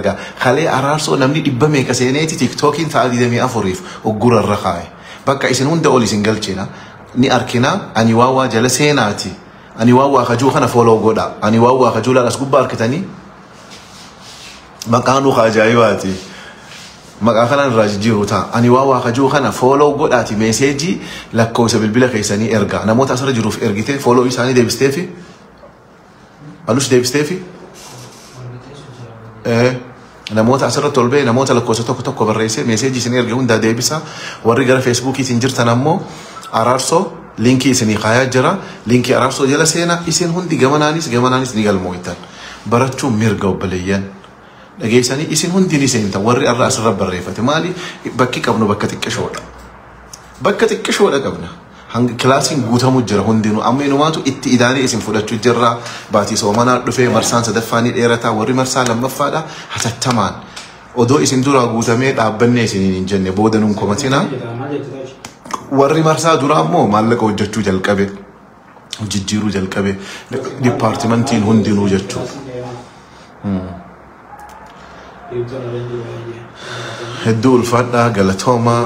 Kalee Araarsoo namni dhibba meeqa seeneeti TikTokiin sa'a 24f uggura irra kaa'e. Bakka isin hunda ol isin galchina. Ni arkina ani waan waa jala seenaati. Ani waan waa kajuu kana follow godha. Ani waan waa kajuu laal as gubbaa arkitanii. Maqaan nu ajaa'ibaati. Maqaa kanaan irraa jijjiiru ta'a. Ani waan waa kajuu kana follow godhaati meeseejii lakkoofsa bilbila keessanii ergaa. Namoota asirra jiruuf ergitee follow isaanii deebisteefi. Alus deebisteefi. Namoota asirratti ol ba'e namoota lakkoofsa tokko tokko barreessee meeseejii isin erge hundaa deebisa. Warri gara Feesbuukiitiin jirtan ammoo Araarsoo liinkii isinii kaayaa jira. Liinkii Araarsoo jala seenaa isin hundi gamanaanis gamanaanis ni galmooytan. Barachuun mirga obboleeyyan. Dhageessanii isin hundi ni seentan warri har'a asirra barreeffate. Maali bakki qabnu bakka xiqqishoodha. Bakka xiqqishoodha qabna. Hanga kilaasiin guutamu jira hundinuu amma inumaatu itti idaanee isin fudhachuu jirra. Baatii soomanaa dhufee marsaan sadaffaa ni dheerata warri marsaa lammaffaadha hatattamaan. Odoo isin duraa guutamee dhaabbannee isiniin hin jenne booda nuun komatinaa. Warri marsaa duraa immoo maallaqa hojjechuu jalqabe. Jijjiiruu jalqabe. Dipaartimentiin hundinuu jechuudha. Hedduu ulfaadhaa galatoomaa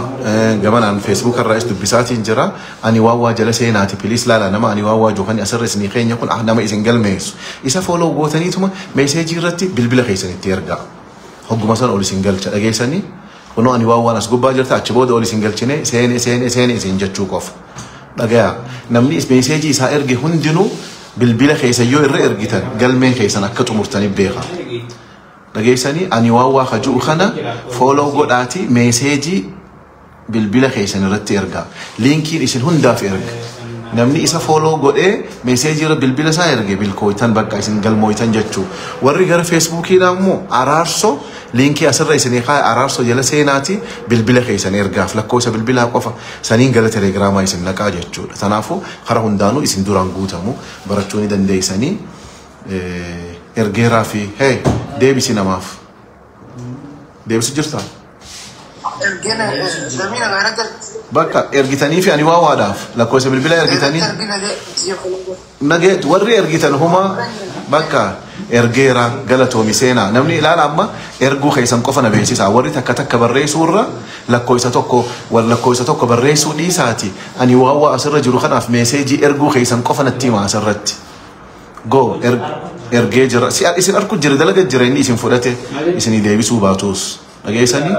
gamanaan Feesbuuk irraas dubbisaatiin jira. Ani waan waa jala seenaati piliis laala nama ani waan waa jookanii asirra isinii keenya kun nama isin galmeessu. Isa fooloo gootaniituma meeseejii irratti bilbila keessanitti ergaa. Hogguma sana ol isin galcha dhageessanii. Kunoo ani waan waan as gubbaa jirta achi booda ol isin galchine seene seene seene isin jechuu qofa. Dhagayaa namni meeseejii isaa erge hundinuu bilbila keessa yoo irra ergitan galmeen keessan akka xumurtanii beeka. Dhageessanii ani waan waa kajuu kana fooloo godhaati meeseejii bilbila keessan irratti ergaa. Liinkiin isin hundaaf erga. Namni isa fooloo godhee meeseejii irra bilbila isaa erge bilkooytan bakka isin galmooytan jechuu. Warri gara Feesbuukiidhaa immoo Araarsoo liinkii asirra isinii kaa'e Araarsoo jala seenaati bilbila keessan ergaaf lakkoofsa bilbilaa qofa saniin gara telegiraamaa isin naqaa jechuudha. Kanaafuu karaa hundaanuu isin duraan guutamu barachuu ni dandeessanii. Ergeeraa fi hee deebisi namaaf. Deebisi jirtaa? Bakka ergitanii fi ani waa waadhaaf lakkoofsa bilbilaa ergitanii. Nagee warri ergitan huma bakka ergeera galatoomi seenaa namni ilaala amma erguu keessan qofa na beeksisa warri takka takka barreessuu irra lakkoofsa tokko lakkoofsa tokko barreessuu dhiisaati ani waa waa asirra jiru kanaaf meeseejii erguu keessan qofa natti hima asirratti. Go ergee jira isin arku jira dalaga jira inni isin fudhate isinii deebisuu baatus dhageessanii.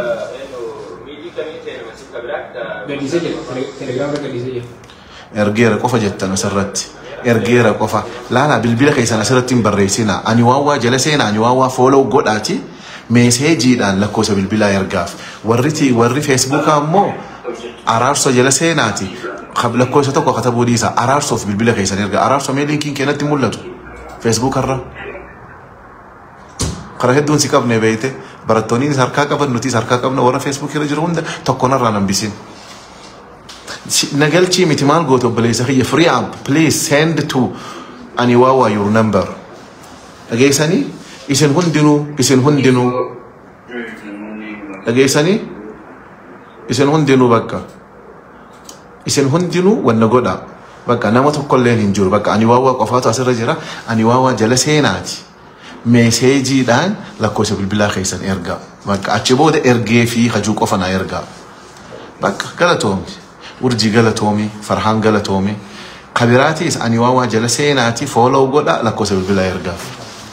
Ergeera qofa jettan asirratti. Ergeera qofa. Laala bilbila keessan asirratti hin barreessina. Ani waan waa jala seena ani waan waa follow godhaati meeseejiidhaan lakkoofsa bilbilaa ergaaf. Warri Feesbuukaa immoo Araarsoo jala seenaati. Lakkoofsa tokko katabuu dhiisa. Araarsoof bilbila keessan erga. Araarsoo mee liinkiin keenyatti mul'atu. Feesbuukarra. Karaa hedduun si qabne beeyte barattoonni harkaa qaban nutis harkaa qabna warra Feesbuuk irra jiru hunda tokko narraa hambisin. Nagalchii miti maal goote obboleessa kiyya free up please send to ani waa waa your number. Dhageessanii isin hundinuu isin hundinuu dhageessanii isin hundinuu bakka isin hundinuu wanna godha bakka nama tokkolleen hin jiru bakka ani waa waa qofaatu asirra jira ani waa waa jala seenaati. Meeseejiidhaan lakkoofsa bilbilaa keessan ergaa bakka achi booda ergee fi hajuu qofa na ergaa bakka galatoomi. Urjii galatoomi, Farhaan galatoomi. Kabiraatiis ani waan waa jala seenaati fooloo godha lakkoofsa bilbilaa ergaaf.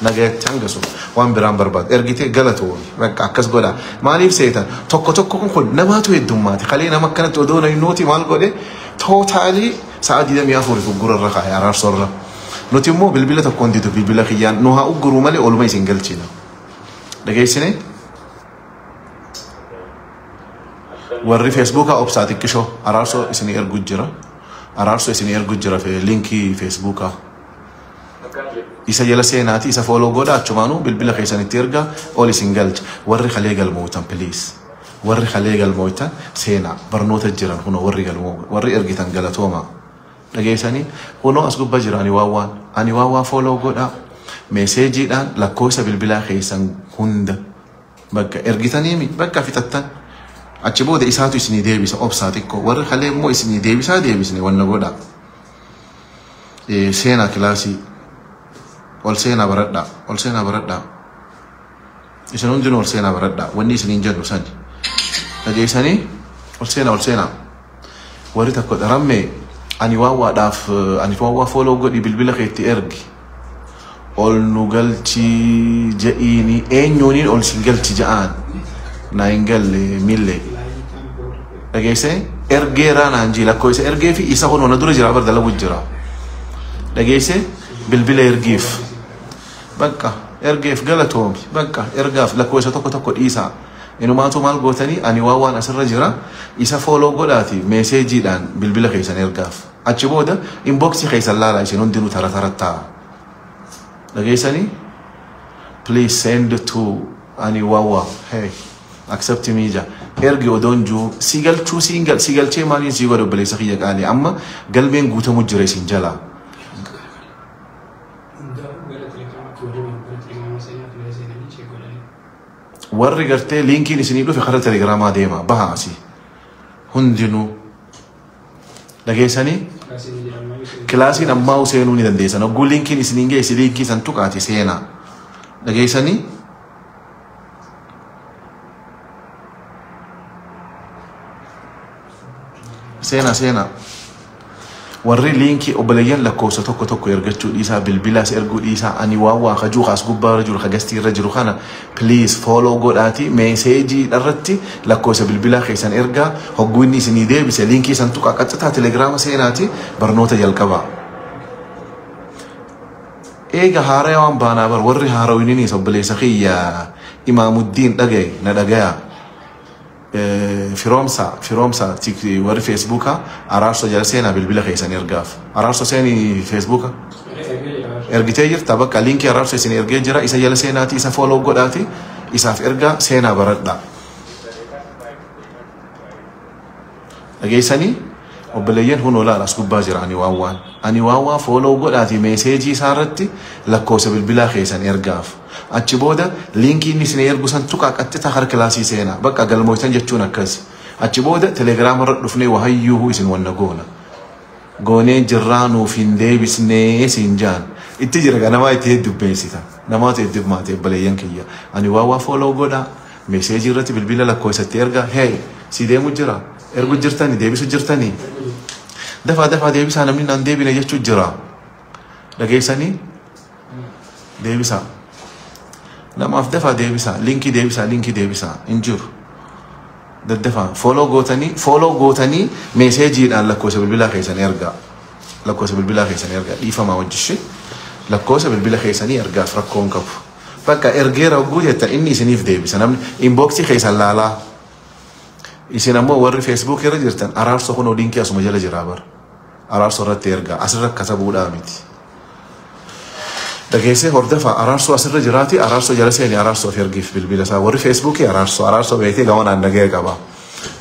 Nagayatti hangasu waan biraan barbaadu. Ergitee galatoomi bakka akkas godha. Maaliif seetan tokko tokko kun namaatu heddummaati. Kalee nama akkanatti odoo nuti maal godhe tootaalii sa'a 24 uggura irra kaa'e Araarsoorra. Nuti immoo bilbila tokkoon didu bilbila kiyyaan nu haa ugguruu malee oluma isin galchina. Dhageessine? Warri Feesbuukaa obsaa xiqqishoo Araarsoo isinii ergu jira. Araarsoo isinii ergu jira liinkii Feesbuukaa. Isa jala seenaati isa fooloo godha achumaanuu bilbila keessanitti erga ol isin galcha. Warri kalee galmootan please. Warri kalee galmootan seenaa barnoota jiran kunoo warri galmoo warri ergitan galatooma. Dhageessanii kunoo as gubbaa jira ani waan waan ani waan waa fooloo godha. Meeseejiidhaan lakkoofsa bilbilaa keessan hunda bakka ergitaniimi bakka fixattan. Achi booda isaatu isinii deebisa obsaa xiqqoo warri kalee immoo isinii deebisaa deebisne wanna godha. Seenaa kilaasii ol seenaa baradhaa ol seenaa baradhaa. Isin hundinuu ol seenaa baradhaa. Wanni isiniin jedhu sani. Dhageessanii ol seenaa ol seenaa. Warri tokko dharamme ani waawwaadhaaf ani waawwaa follow godhi bilbila keetti ergi. Ol nu galchi je'iini eenyuuniin ol sin galchi ja'aan naa hin galle millee. Dhageessee ergeeraa naan jii lakkoo isa ergee fi isa kun na dura jira bar dalagu jira. Dhageessee bilbila ergiif. Bakka ergeef galatoomi bakka ergaaf lakkoo isa tokko tokko dhiisaa. Inumaatu maal gootanii ani waan waan asirra jira isa follow godhaati meeseejiidhaan bilbila keessan ergaaf. Achi booda inboxii keessan laalaa isin hundinuu tara tara taa'a. Dhageessanii please send to ani waawwa hey accept me ja ergi odoon juu si galchuu si galchee maaliin si godhe obboleessa kiyya qaalii amma galmeen guutamu jira isin jalaa. Warri gartee linkiin isinii dhufe karaa telegiraamaa deema baha asii hundinuu dhageessanii kilaasiin ammaa seenuu ni dandeessan hogguu linkiin isiniin geessi linkii san tuqaati seenaa dhageessanii seenaa seenaa warri linkii obboleeyyan lakkoofsa tokko tokko ergachuu dhiisaa bilbilaas erguu dhiisaa ani waan waa kajuu kaas gubbaa irra jiru kagastii irra jiru kana please follow godhaati meeseejii irratti lakkoofsa bilbilaa keessan ergaa hogguu inni isinii deebise linkii san tuqaa qaxxitaa telegiraama seenaati barnoota jalqabaa. Eega haaraa waan baanaa bar warri haarawininis obboleessa kiyya Imaamuddiin dhagaye na dhagaya. Firoomsa firoomsa warri feesbuuka araarso jala seenaa bilbila keessan ergaaf araarso seenii feesbuuka ergitee jirta bakka linkii araarso isin ergee jira isa jala seenaati isa follow godhaati isaaf ergaa seenaa baradhaa. Dhageessanii obboleeyyan hunoo laala as gubbaa jira ani waan waan ani waan waan follow godhaati meeseejii isaa irratti lakkoofsa bilbilaa keessan ergaaf. Achi booda linkii inni isin ergu san tuqaa qaxxitaa har kilaasii seenaa bakka galmooytan jechuun akkasi. Achi booda telegiraama irra dhufnee wahayyuu isin wanna goona. Goonee jirraa nuuf hin deebisnee siin jaan. Itti jira gaa namaa itti heddubbeessita. Namaatu heddummaate obboleeyyan kiyya. Ani waan waa follow godhaa meeseejii irratti bilbila lakkoofsatti ergaa hey si deemu jira ergu jirtanii deebisu jirtanii. Dafaa dafaa deebisaa namni naan deebine jechuu jira. Dhageessanii deebisaa. Namaaf dafaa deebisaa linkii deebisaa linkii deebisaa hin jiru. Daddafaa follow gootanii meeseejiidhaan lakkoofsa bilbilaa keessan ergaa. Lakkoofsa bilbilaa keessan ergaa dhiifamaa hojjishe lakkoofsa bilbila keessanii ergaaf rakkoon qabu. Bakka ergeera hogguu jettan inni isiniif deebisa namni inboxii keessan laalaa. Isin ammoo warri feesbuuk irra jirtan araarsoo kunoo linkii asuma jala jira bara. Araarsoo irratti ergaa asirra katabuudhaa miti. Dhageessee hordofaa araarsoo asirra jiraati araarsoo jala seeni araarsoo of ergiif bilbila isaa warri feesbuukii araarsoo araarsoo beektee gamanaan nagaya qaba.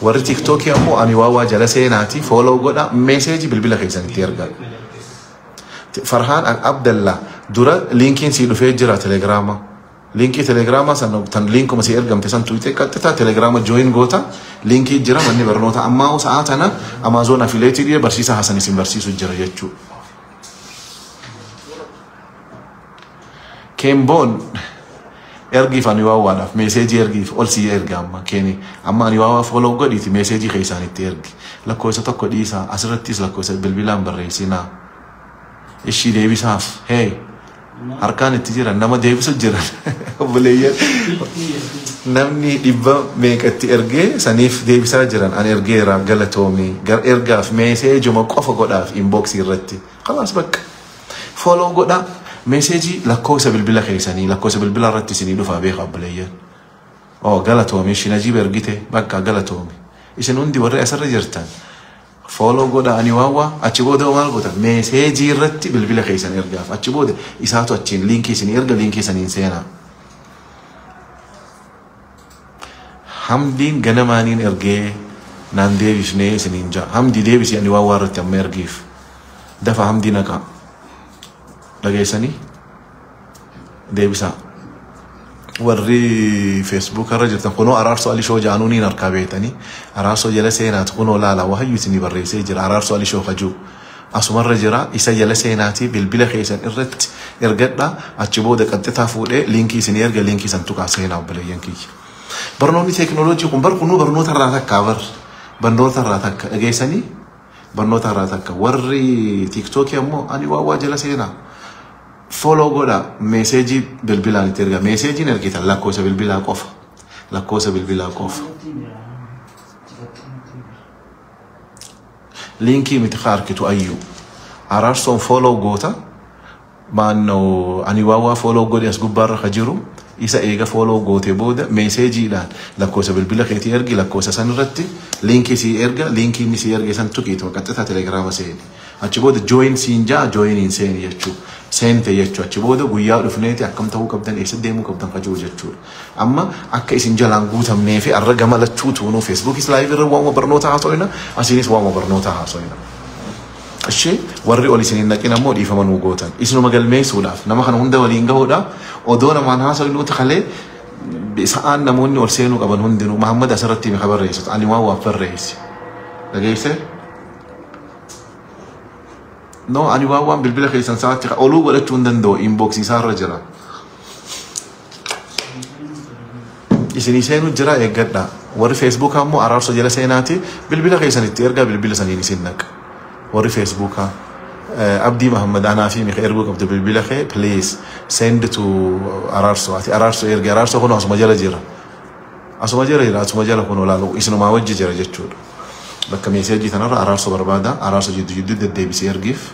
Warri tiiktookii ammoo ani waawaa jala seenaati follow godha meeseejii bilbila keessanitti ergaa. Farhaan Abdallaa dura linkiin sii dhufee jira telegiraama. Linkii telegiraama san tan linkuma sii ergamte san tuqxee qaxxitaa telegiraama join goota linkii jira manni barnoota ammaa sa'aa tana Amaazon afileetii dhiyee barsiisaa Hasan isin barsiisu jira jechuudha. Keemboon ergiif ani waawwaadhaaf meeseejii ergiif ol sii erga amma keeni amma ani waawwaa follow godhiiti meeseejii keessaan itti ergi lakkoofsa tokko dhiisaa asirrattis lakkoofsa bilbilaan barreessinaa ishii deebisaaf hey harkaan itti jiran nama deebisu jiran obboleeyyan namni dhibba meeqatti ergee saniif deebisaa jiran ani ergeera galatoomii gar ergaaf meeseejuma qofa godhaaf inboxii irratti khalaas bakka follow godhaa meeseejii lakkoofsa bilbila keessanii lakkoofsa bilbila irratti isinii dhufaa beekaa obboleeyyan. Oo galatoomi ishiin ajiiba ergite bakka galatoomi isin hundi warri asirra jirtan follow godha ani waawwaa achi booda maal gootan meeseejii irratti bilbila keessan ergaaf achi booda isaatu achiin linkii isinii erga linkii isiniin seenaa. Hamdiin ganamaaniin ergee naan deebisnee isiniin jaa hamdii deebisii ani waawwaa irratti amma ergiif dafa hamdii naqaa. Dhageessanii deebisaa. Warri feesbuuk irra jirtan kunoo araarsoo alishoo jaanuuniin harkaa beetanii araarsoo jala seenaati kunoo laala wahayyuu isinii barreessee jira araarsoo alishoo kajuu asumarra jira isa jala seenaatii bilbila keessan irratti Ergadhaa achi booda qaxxitaa fuudhee liinkii isinii erga liinkii san tuqaa seenaa obboleeyyan kiyya. Barnoonni teekinooloojii kun barkunuu barnoota irraa takka bar barnoota irraa takka dhageessanii barnoota irraa takka warri tiiktookii ammoo ani waa waa jala seenaa. Follow godha meeseejii bilbilaan itti erga meeseejiin ergitan lakkoofsa bilbilaa qofa lakkoofsa bilbilaa qofa. Liinkii miti harkitu ayyuu araarsoon follow goota maannoo ani waa waa follow godhe as gubbaarra ka jiru isa eega follow goote booda meeseejiidhaan lakkoofsa bilbila keetii ergi lakkoofsa san irratti liinkii sii erga liinkii inni sii erge san tuqiitu qaxxitaa telegiraama seeni achi booda jooyin siin jaa jooyiniin seeni jechuu seente jechuu achi booda guyyaa dhufneeti akkam ta'uu qabdan eessa deemuu qabdan ka jiru jechuudha amma akka isin jalaan guutamnee fi arra gama lachuu tuunuu feesbuukis laayiv irra waanuma barnoota haaso'ina asiinis waanuma barnoota haaso'ina. Ishee warri ol isin hin naqin ammoo dhiifama nuu gootan isinuma galmeessuudhaaf nama kana hunda waliin gahuudhaaf odoo namaan haasa'u kalee sa'aan namoonni ol seenuu qaban hundinuu Mahammad asirratti hime barreessitu ani waan waaf barreessi dhageesse no ani waan waan bilbila keessan sa'aatti oluu godhachuu hin danda'u inboksii isaarra jira isinii seenuu jira eeggadha warri feesbuukaa ammoo araarsa jala seenaati bilbila keessan itti ergaa bilbila saniin isin naqa warri feesbuukaa Abdii Mahammad anaa fi Mika erguu qabdu bilbila kee please send to Araarso ati Araarso ergi Araarso kun asuma jala jira asuma jala jira asuma jala kun olaalu isinumaa wajji jira jechuudha bakka meeseejii tanarra Araarso barbaada Araarso jidduu jidduu deddeebisee ergiif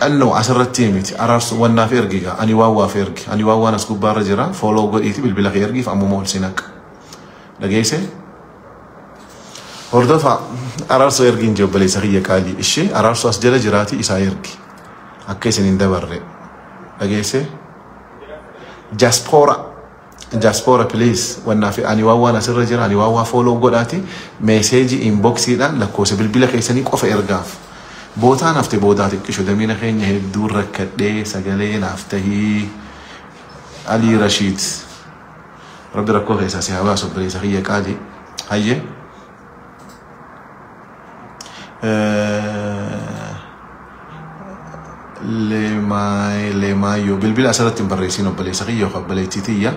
qannoo asirratti miti Araarso wannaaf ergi gaa ani waan waaf ergi ani waan waan as gubbaarra jira follow godhiiti bilbila kee ergiif ammuma ol si naqa dhageesse Hordofa araarsoo ergiin jee obboleessa kiyya qaalii ishee araarsoo as jala jiraati isaa ergi akka isin hin dabarre dhageesse jaaspoora jaaspoora please wannaa fi ani waan waan asirra jira ani waan waa follow godhaati meeseejii inboksiidhaan lakkoofsa bilbila keessanii qofa ergaaf bootaan hafte boodaa xiqqisho damiina keenya hedduu rakkadhee sagalee naaf tahii Alii Rashiid rabbi rakkoo keessaa si haa baasu obboleessa kiyya qaalii hayyee. Leemaayyoo bilbila asirratti hin barreessin obboleessa kiyya yookaan obboleettii tiyya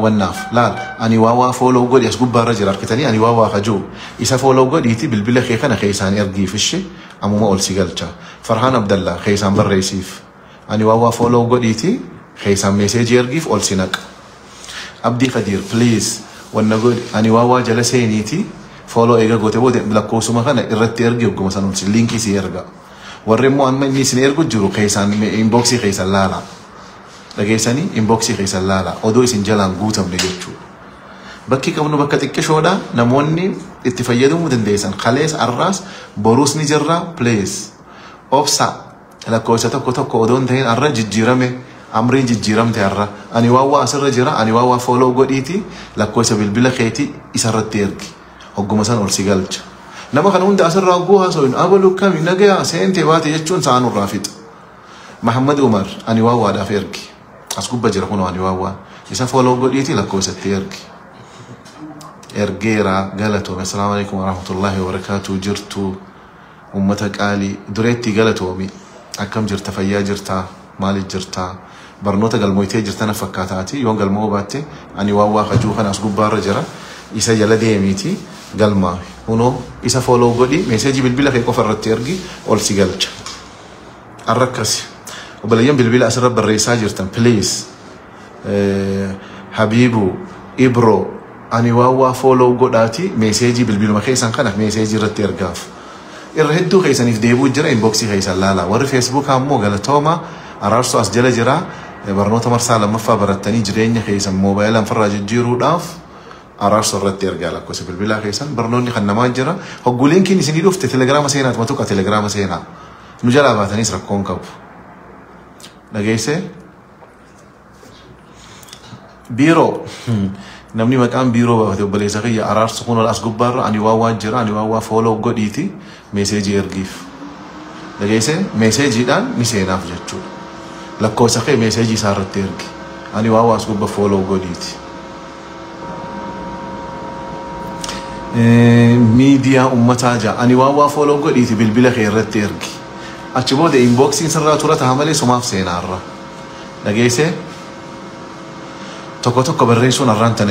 wannaaf laal ani waa waa fooloo godhi as gubbaarra jira harkitanii ani waa waa kajuu isa fooloo godhiiti bilbila kee kana keessaan ergiif ishee ammuma ol si galcha Farhaan Abdallaa keessaan barreessiif ani waa waa fooloo godhiiti keessaan meeseejii ergiif ol si naqa Abdii Khadiir please wanna godhi ani waa waa jala seeniiti follow eega goote booda lakkoofsuma kana irratti ergi hogguma san ol liinkii si erga warri immoo amma inni isin ergu jiru keessaan inboksii keessan laala dhageessanii inboksii keessan laala odoo isin jalaan guutamne jechuudha. Bakki qabnu bakka xiqqishoodha namoonni itti fayyadamuu dandeessan kalees arraas boruus ni jirra please obsa lakkoofsa tokko tokko odoo hin ta'in arra jijjiirame amriin jijjiiramte arra ani waa waa asirra jira ani waa waa follow godhiiti lakkoofsa bilbila keetii isarratti ergi. Hogguma san ol si galcha. Nama kana hunda asirraa hogguu haasawin abalu kami nagaya seentee baate jechuun sa'aan irraa fixa. Mahammad Umar ani waa waadhaaf ergi. As gubba jira kunoo ani waa waa. Isa follow godhiiti lakkoofsatti ergi. Ergeera galatoome. Assalaamu alaikum warahmatullahi wabarakaatu jirtu ummata qaalii dureetti galatoomi. Akkam jirta fayyaa jirta maaliif jirta barnoota galmootee jirta na fakkaataati yoon galmoo baatte ani waa waa kajuu kana as gubbaarra jira. Isa jala deemiiti galmaa kunoo isa follow godhi meeseejii bilbila kee qofa irratti ergi ol si galcha. Arra akkasi obboleeyyan bilbila asirra barreessaa jirtan please Habiibu Ibro ani waa waa follow godhaati meeseejii bilbiluma keessan kana meeseejii irratti ergaaf. Irra hedduu keessaniif deebuu jira inboksii keessan laala warri feesbuukaa ammoo galatooma araarsoo as jala jira barnoota marsaa lammaffaa barattanii jireenya keessan moobaayilaan farraa jijjiiruudhaaf araarsoo irratti ergaa lakkoofsa bilbilaa keessan barnoonni kan namaa jira hogguu liinkiin isinii dhufte telegiraama seenaati matuqa telegiraama seenaa nu jalaa baataniis rakkoon qabu dhageesse biiroo namni maqaan biiroo baafate obboleessa kiyya araarsu kun as gubbaarra ani waa waa jira ani waa waa follow godhiiti meeseejii ergiif dhageesse meeseejiidhaan ni seenaaf jechuudha lakkoofsa kee meeseejii isaa irratti ergi ani waa waa as gubba follow godhiiti. Miidiyaa uummataa jaa ani waan waa follow godhiiti bilbila kee irratti ergi. Achi booda inboxiin sirraa tura taha malee sumaaf seenaarra. Dhageessee? Tokko tokko barreessuun arraan tana.